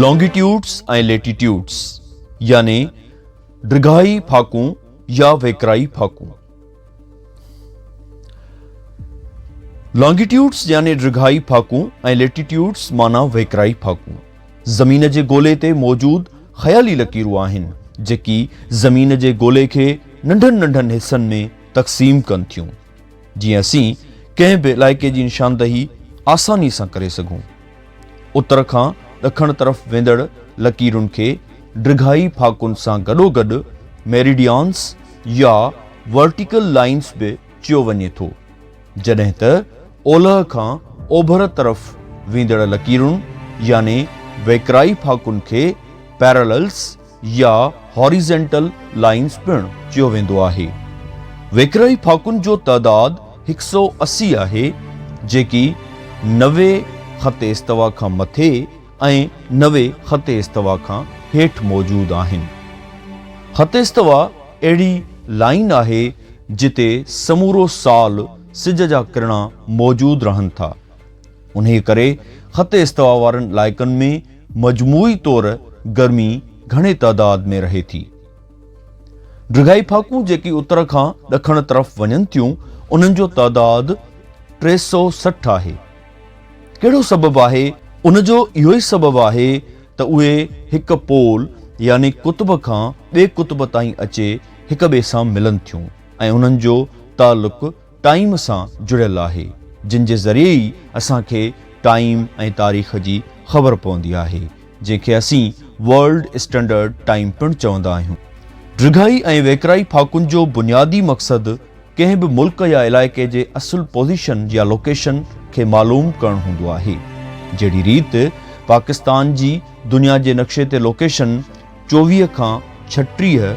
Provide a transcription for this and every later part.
لانگيٽيوڊس ۽ ليٽيٽيوڊس يعني ڊگهائي ڦاڪون يا ويڪرائي ڦاڪون. لانگيٽيوڊس يعني ڊگهائي ڦاڪون ۽ ليٽيٽيوڊس معنيٰ ويڪرائي ڦاڪون زمين جي گولي تي موجود خيالي لڪيرون آهن جيڪي زمين جي گولي کي ننڍن ننڍن حصن ۾ تقسيم ڪن ٿيون جيئن اسين ڪنهن به علائقي جي نشاندهي آساني سان ڪري سگهون. اتر کان ڏکڻ طرف ويندڙ لڪيرن کي ڊگهائي ڦاڪن سان گڏوگڏ ميريڊيانس يا ورٽيڪل لائنس به چيو وڃي ٿو، جڏهن ته اولهه کان اوڀر طرف ويندڙ لڪيرن يعني ويڪرائي ڦاڪن کي پيراللس يا هاريزينٽل لائنز پڻ چيو ويندو آهي. ويڪرائي ڦاڪن جو تعداد هڪ سئو 80 آهي، جيڪي 90 خط استوا کان مٿي ۽ 90 خط استوا کان هيٺ موجود آهن. خط استوا اهڙي لائين آهي جتي سمورو سال سج جا ڪرڻا موجود رهن ٿا. انهيء ڪري خط استوا وارن علائقن ۾ مجموعي طور گرمي گهڻي تعداد ۾ رهي ٿي. ڊگهائي ڦاڪون جيڪي اتر کان ڏکڻ طرف وڃن ٿيون، انهن جو تعداد 360 آهي. ڪهڙو سبب آهي؟ ان جو اهو ئي سبب آهي ته اهي هڪ پول يعني قطب کان ٻئي قطب تائين اچي هڪ ٻئي سان ملن ٿيون ۽ انهن جو تعلق ٽائيم سان جڙيل آهي، جن جي ذريعي ئي اسان کي ٽائيم ۽ تاريخ جي خبر پوندي آهي، جنهن کي اسين ورلڊ اسٽينڊرڊ ٽائيم پڻ چوندا آهيون. ڊگهائي ۽ ويڪرائي ڦاڪن جو بنيادي مقصد ڪنهن به ملڪ يا علائقي جي اصل پوزيشن يا لوڪيشن کي معلوم ڪرڻ هوندو آهي. جهڙي ريت پاڪستان جي دنيا جي نقشي تي لوڪيشن 24 کان 36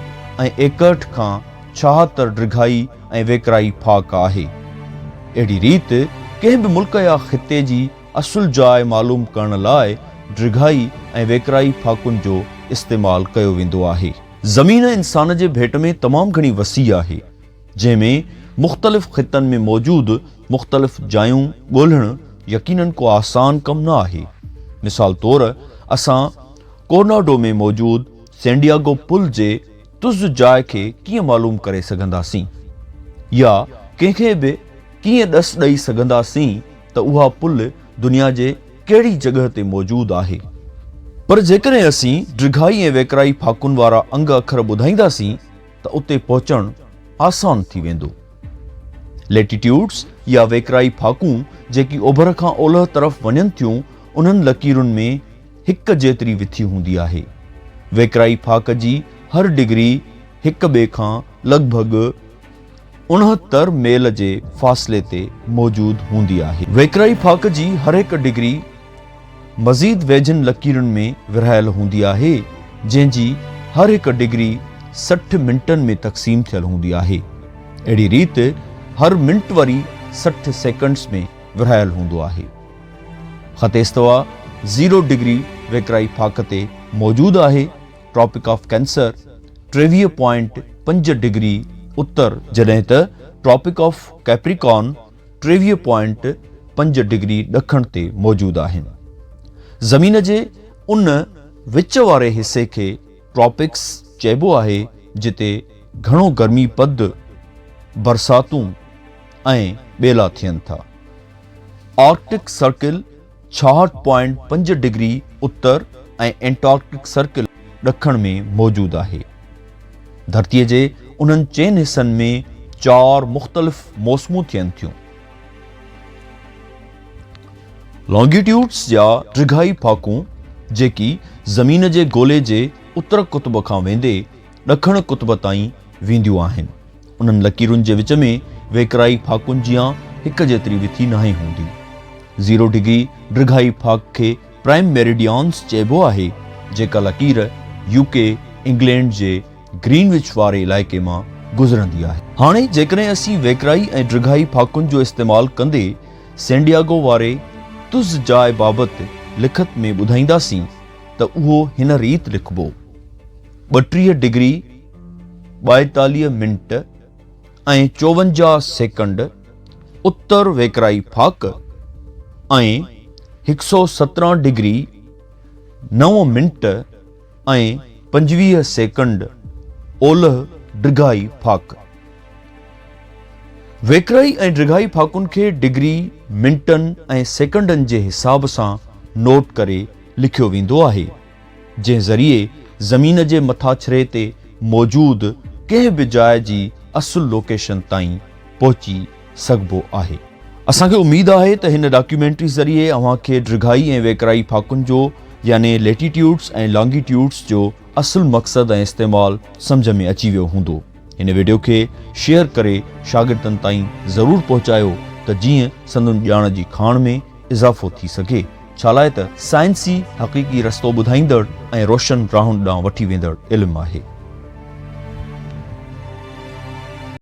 ۽ 61 کان 76 ڊگهائي ۽ ويڪرائي ڦاڪ آهي. اهڙي ريت ڪنهن به ملڪ يا خطي جي اصل جاء معلوم ڪرڻ لاء ڊگهائي ۽ ويڪرائي ڦاڪن جو استعمال ڪيو ويندو آهي. زمين انسان جي ڀيٽ ۾ تمام گهڻي وسيع آهي، جنهن ۾ مختلف خطن ۾ موجود مختلف جايون ڳولڻ يقينن ڪو آسان ڪم نه آهي. مثال طور اسان ڪورناڊو ۾ موجود سينڊياگو پل جي تز جاء کي ڪيئن معلوم ڪري سگهنداسين؟ يا ڪنهن کي به ڪيئن ڏس ڏئي سگهنداسين ته اها پل دنيا جي ڪهڙي جڳهه تي موجود آهي؟ پر جيڪڏهن اسين ڊگهائي ۽ ويڪرائي ڦاڪن وارا انگ اکر ٻڌائينداسين ته اتي پهچڻ آسان ٿي ويندو. ليٽيٽيوڊس يا ويڪرائي ڦاڪون جيڪي اوڀر کان اولهه طرف وڃن ٿيون، انهن لڪيرن ۾ هڪ جيتري وٿي هوندي آهي. ويڪرائي ڦاڪ جي هر ڊگري هڪ ٻئي کان لڳ ڀڳ 69 ميل جي فاصلي تي موجود هوندي آهي. ويڪرائي ڦاڪ جي هر هڪ ڊگري مزيد ويجهن لڪيرن ۾ ورهايل هوندي آهي، جنهن جي هر هڪ ڊگري 60 منٽن ۾ تقسيم ٿيل هوندي آهي. اهڙي ريت هر منٽ وري 60 سيڪنڊز ۾ ورهايل هوندو آهي. خط استوا زيرو ڊگري ويڪرائي ڦاڪ تي موجود آهي، tropic of cancer 23 point 5 degree Uttar جڏهن ته ٽراپڪ آف ڪيپريڪارن 23 پوائنٽ 5 ڊگري ڏکڻ تي موجود آهن. زمين جي ان وچ واري حصي کي ٽراپڪس چئبو آهي جتي گهڻو گرمي پد، برساتون ۽ ٻيلا ٿين ٿا. Arctic circle 66 point 5 degree Uttar ۽ Antarctic circle ڏکڻ ۾ موجود آهي. ڌرتيء جي انهن چئن حصن ۾ چار مختلف موسمون ٿين ٿيون. لانگيٽيوڊس يا ڊگهائي ڦاڪون جيڪي زمين جي گولي جي اتر قطب کان ويندي ڏکڻ قطب تائين وينديون آهن. انهن لڪيرن جي وچ ۾ ويڪرائي ڦاڪن جيان هڪ جيتري وٿي ناهي هوندي. زيرو ڊگري ڊگهائي ڦاڪ کي پرائم ميريڊيانس چئبو آهي، جيڪا لڪير يو ڪي، انگلينڊ، جي گرين وچ واري علائقي مان گذرندي آهي. هاڻي جيڪڏهن اسين ويڪرائي ۽ ڊگهائي ڦاڪن جو استعمال ڪندي سينڊياگو واري تز جاء بابت لکت ۾ ٻڌائينداسين ته اهو هن ريت لکبو، 32 degree 42 minute ۽ 54 second Uttar ويڪرائي ڦاڪ ۽ 117 degree نو منٽ ۽ 25 سيڪنڊ اولهه ڊگهائي ڦاڪ. ويڪرائي ۽ ڊگهائي ڦاڪن کي ڊگري، منٽن ۽ سيڪنڊن جي حساب سان نوٽ ڪري لکيو ويندو آهي، جنهن ذريعي زمين جي مٿاڇري تي موجود ڪنهن به جاء جي اصل لوڪيشن تائين پهچي سگهبو آهي. اسان کي اميد آهي ته هن ڊاڪيومينٽري ذريعي اوهان کي ڊگهائي ۽ ويڪرائي ڦاڪن جو يعني ليٽيٽيوڊس ۽ لانگيٽيوڊس جو اصل مقصد ۽ استعمال سمجهه ۾ اچي ويو هوندو. هن وڊيو کي شيئر ڪري شاگردن تائين ضرور پهچايو ته جيئن سندن ڄاڻ جي کاڻ ۾ اضافو ٿي سگهي ڇالاء ته سائنس ئي حقيقي رستو ٻڌائيندڙ ۽ روشن راهن ڏانهن وٺي ويندڙ علم آهي.